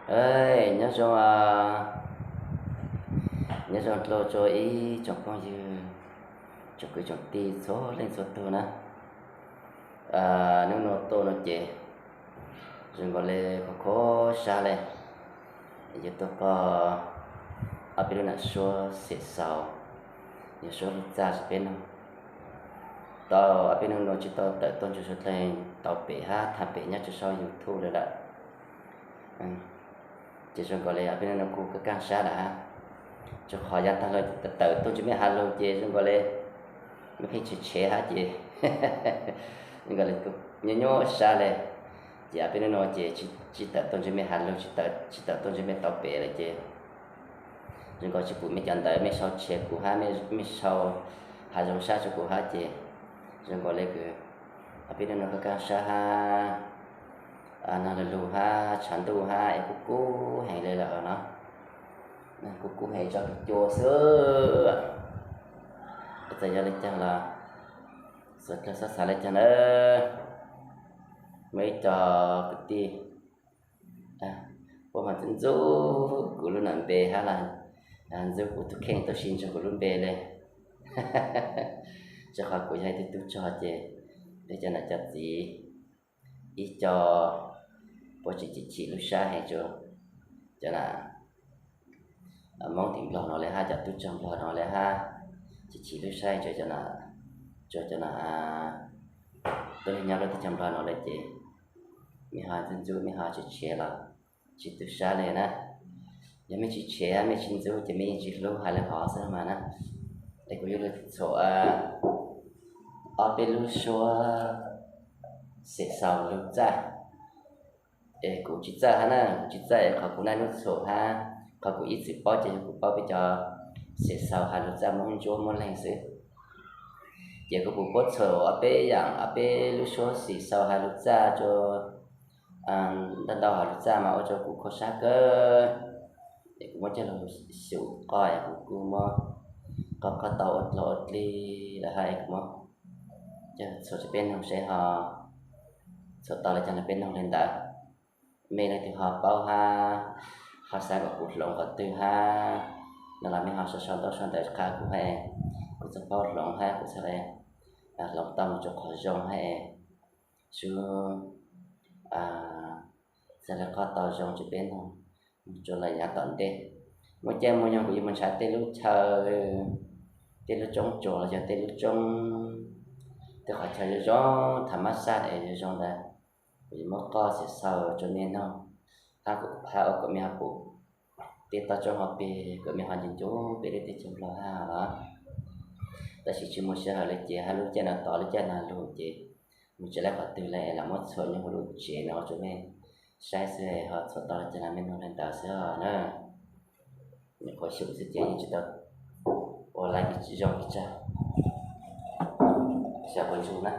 Ej, nyob zoo, nyob zoo dlua rua ib tsoom phooj ywg, tsoom kwv tsoom tij txhua leej txhua tug na. Hnub nuav tuaj nuav ces zoo nkaus le kho kho sab le, yuav tuaj qoj ob peb lub nam suab xim xaus, yog suab lug txaj rua peb noog. Tau ob peb hnub nuav tsis tau tawm tuaj ntsug suav dlawg tau pem hab thaam pem nyob rua sau YouTube le lawm. Ces zoo nkaus le ob peb hnub nuav kuj kaaj kaaj sab lawm hab, rua qhov yav taag lug tawm tuaj ntsug mej has lug ces zoo nkaus le mej pheej tshev tshev hab ces zoo nkaus le nyuaj nyuaj sab le. Ces ob peb hnub nuav ces tsis tawm tuaj ntsug mej has lug, tsis tawm tuaj ntsug mej tau pem lawm ces zoo nkaus tsis pum mej cov ntawv, mej sau tshev kuv hab, mej sau has zoo sab rua kuv hab ces zoo nkaus le kws ob peb hnub nuav kaaj kaaj sab hab, nag lug lug hab tshav ntuj hab es kuj kub heev le lawm no. Kuj kub heev tso kws cua xwb. Txawm yog le caag los xuas dlawg xob xav le caag nawb. Muaj ib co kwv tij puab mas ntxub ntxub kuv lub nam npe hab las, ntxub kuv tug kheej tuaj si ntsug kuv lub npe le. Rua qhov kuv yog ib tug tub rog ces peb cov nam cov txiv ib co puab tseem chim chim lub sab heev rua cov nam Moob tim Nplog no le hab, cov tub rog Nplog no le hab, chim chim lub sab heev rua cov nam, rua cov nam tuaj nyob lub teb chaws Nplog no le ces mej ho ntxub ntxub, mej ho tshev tshev los tsis tu sab le na. Yog mej tsis tshev, mej tsis ntxub ces mej yeej tsis hlub hab le hov xwb mas na. Es kuv yuav lug txhuam ob peb lub suab xim xaus lug txaj. Es kuv tsis txawj hab na, kuv tsis txawj es qhov kuv naj nub txhuam hab qhov kuv ib txwm paub ces yog kuv paub peb cov xim xaus has lug txaj muab ntsuab muab leeg xwb. Ces kuv pum puab txhuam ob peb yaam, ob peb lub suab xim xaus has lug txaj rua ntau ntau has lug txaj mas ua rua kuv kho sab kawg. Es kuv muab coj lug xyum qoj es kuv kuj muab qoj qoj tau ua dlua ua dlig lawm hab es kuv muab coj txhuam rua peb noog seb ho txhuam tau le caag rua peb noog le ntawd. Mej leej twg ho paub hab ho xaav kom kuv hloov qhov twg hab no los mej ho sau sau ntaub sau ntawv qha kuv hab es kuv txhaj paub hloov hab kuv txhaj le hloov tau moog rua qhov zoo hab es sub txhaj le qoj tau zoo rua peb noog rua lawm yav tom ntej. Muaj caij muaj nyoog kuv yuav moog nrhav tej lub chaw, tej lub roob tsuas los yog tej lub roob, tej qhov chaw zoo zoo tham mab saj es zoo zoo ntawd, kuv yuav muab qoj xim xaus rua mej noog hab kuv hab ua kom mej ho pum tej toj roob hauv peg kom mej ho nco nco peb lub teb chaws Nplog hab os. Tab sis tsis muaj sij hawm le ces hab lub caij no tod lub caij nag lug ces mus tsis laib qhov twg le es lam muab txhuam nyob huv lub tsev no rua mej saib xwb es ho txhuam tau le caag los mej noog le ntawd xwb os na. Nyuam qhuav xyum xwb ces yeej tsis tau ua laiv zoo pes tsawg. Xyov puas ntsug na.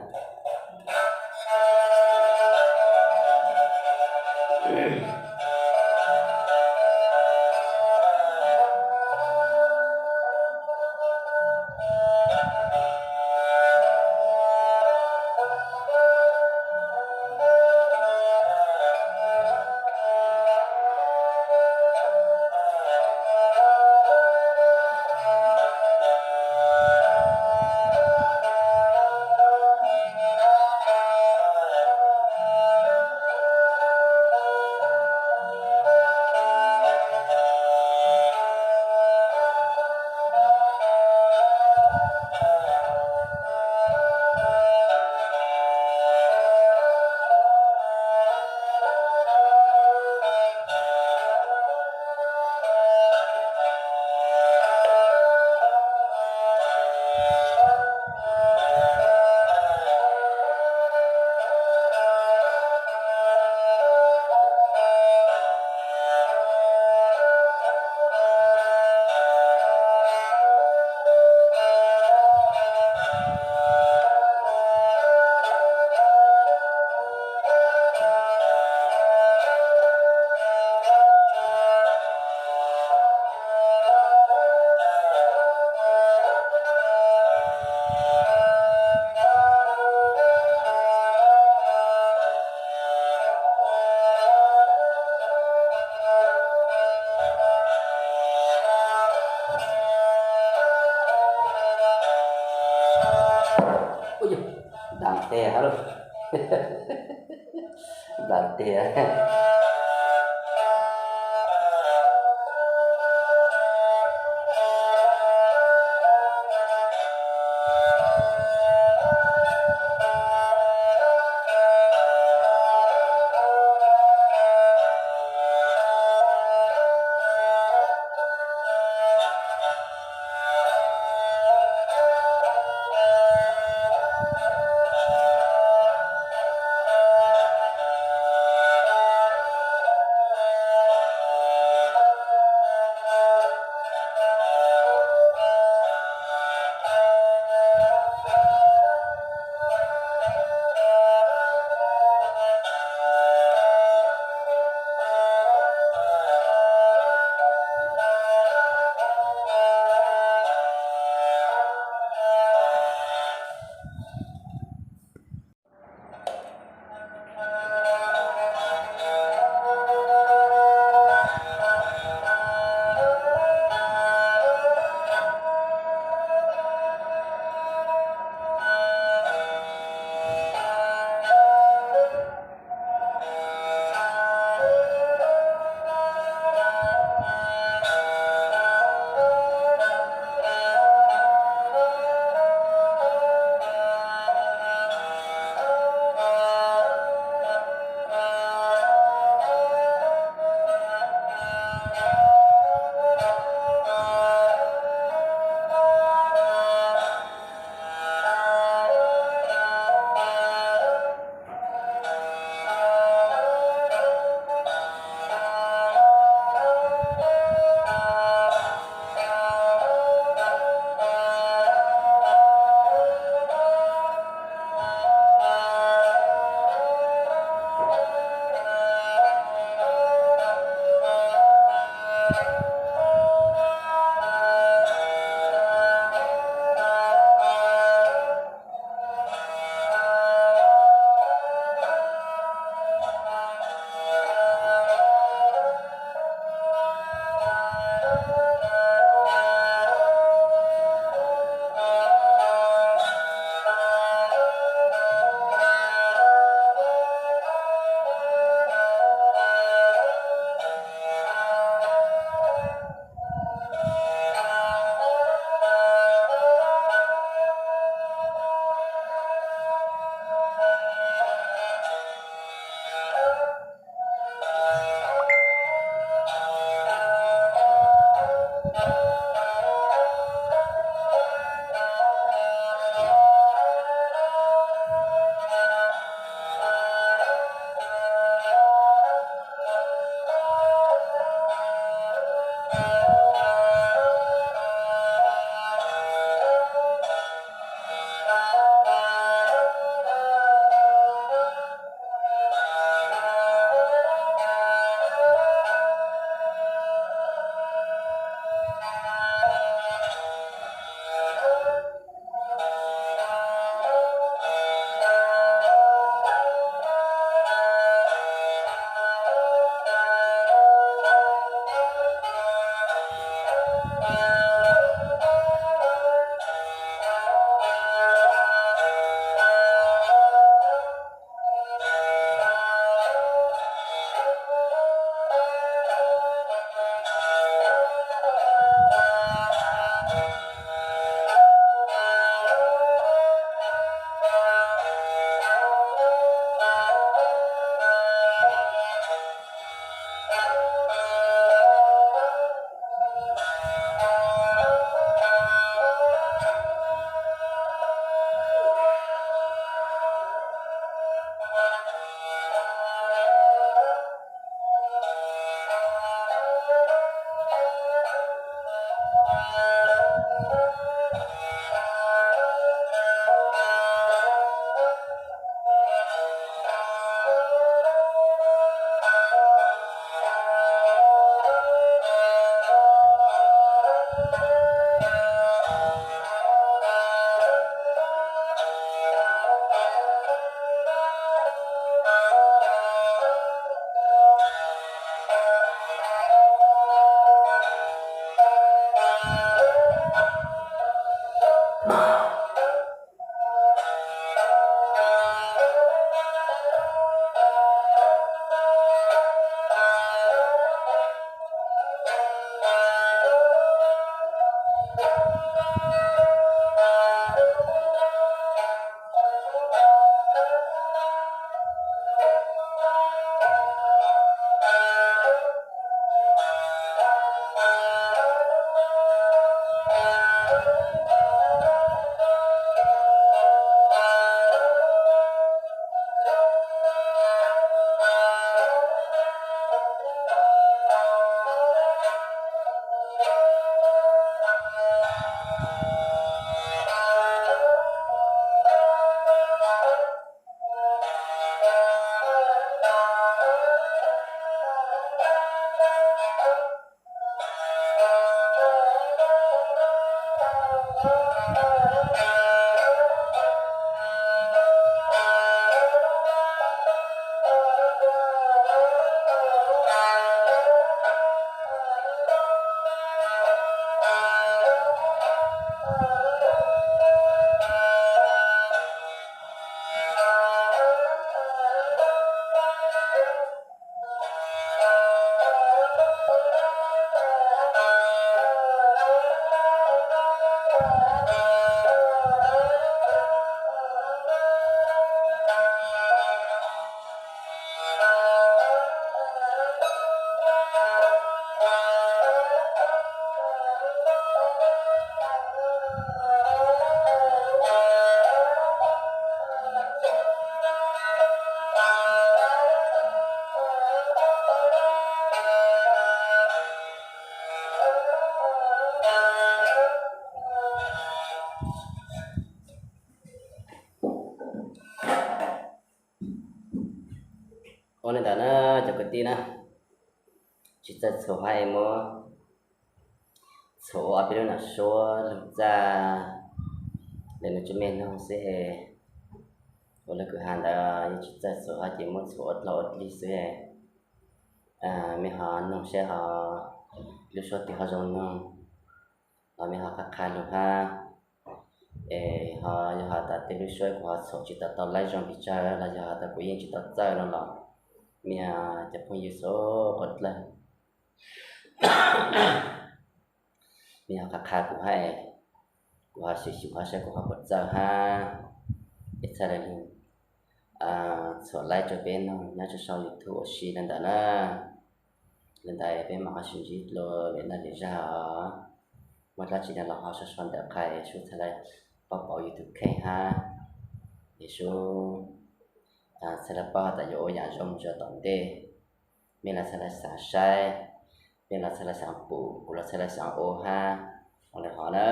Npam tiag. Ua li ntawd na cov kwv tij na, tsis txawj txhuam hab es muab txhuam ua ob peb lub nam suab lug txaj, le nws tsuj mej noog xwb es, ua lawv kwv ha ntawd yeej tsis txawj txhuam hab ces muab txhuam ua dlog ua dlig xwb es, mej ho noog saib ho lub suab twg ho zoo noog los mej ho qha qha lug hab. Es ho yog has tas tej lub suab kuv ho txhuam tsis tau tau laib zoo pes tsawg los yog has tas kuv yeej tsis tau txawj no los, mej cov phooj ywg txhua qhov dlawg, mej ho qha qha kuv hab, kuv ho xyuam xyuam hab saib kuv ho puas txawj hab, es txhaj le lug txhuam laib rua peb noog nyob rua sau YouTube ua si le ntawd na. Le ntawd peb mam ho sib ntsib dlua lwm naj lwm zag os. Muaj dlaab tsi no los ho sau sau ntawm qha es sub txhaj le paub pauv YouTube kheev hab, es sub txhaj le paub has tas yuav ua yaam zoo mus rua tom ntej. Mej los txhaj le xaav saib, mej los txhaj le xaav pum, kuv los txhaj le xaav ua hab. Ua le hov na,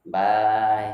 npaj.